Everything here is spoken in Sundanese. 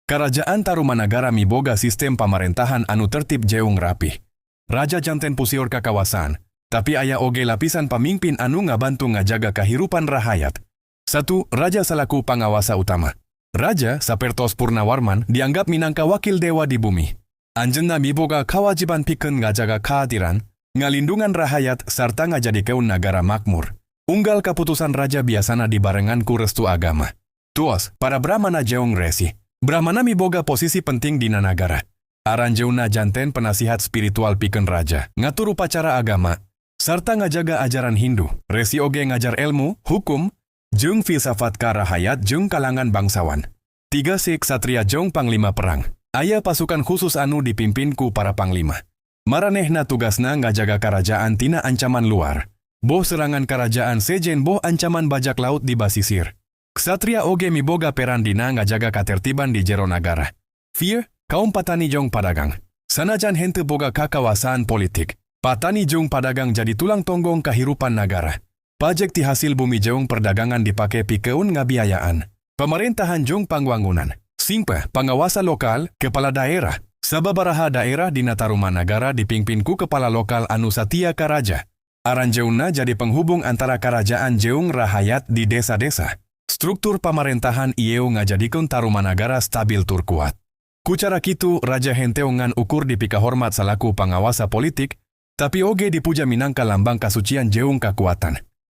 Karajaan Tarumanagara miboga sistem pamarentahan anu tertib jeung rapih. Raja janten pusior kakawasaan, tapi aya oge lapisan pamimpin anu ngabantu ngajaga kahirupan rahayat. 1. Raja salaku pangawasa utama. Raja, sapertos Purnawarman, dianggap minangka wakil dewa di bumi. Anjeunna miboga kawajiban pikeun ngajaga keadilan, ngalindungan rahayat, sarta ngajadikeun nagara makmur. Unggal kaputusan raja biasana dibarengan ku restu agama. 2. Para Brahmana jeung Resi. Brahmana miboga posisi penting dina nagara. Aranjeunna janten penasihat spiritual pikeun raja, ngatur upacara agama, sarta ngajaga ajaran Hindu. Resi oge ngajar ilmu, hukum, jeung filsafat ka rahayat jeung kalangan bangsawan. 3. Ksatria jeung Panglima Perang. Aya pasukan khusus anu dipimpin ku para panglima. Maranehna tugasna ngajaga karajaan tina ancaman luar. Boh serangan karajaan sejen, boh ancaman bajak laut di basisir. Ksatria oge miboga peran dina ngajaga katertiban di jero nagara. 4. Kaum patani jeung padagang. Sanajan henteu boga kakawasaan politik, patani jeung padagang jadi tulang tonggong kahirupan nagara. Pajek ti hasil bumi jeung perdagangan dipake pikeun ngabiayaan pemerintahan jeung pangwangunan. 5. Pangawasa lokal, kepala daerah. Sababaraha daerah dina Tarumanagara dipimpin ku kepala lokal anu satia ka raja. Aranjeunna jadi penghubung antara karajaan jeung rahayat di desa-desa. Struktur pamarentahan ieu ngajadikeun Tarumanagara stabil tur kuat. Ku cara kitu, raja henteu ngan ukur dipikahormat salaku pangawasa politik, tapi oge dipuja minangka lambang kasucian jeung kakuatan.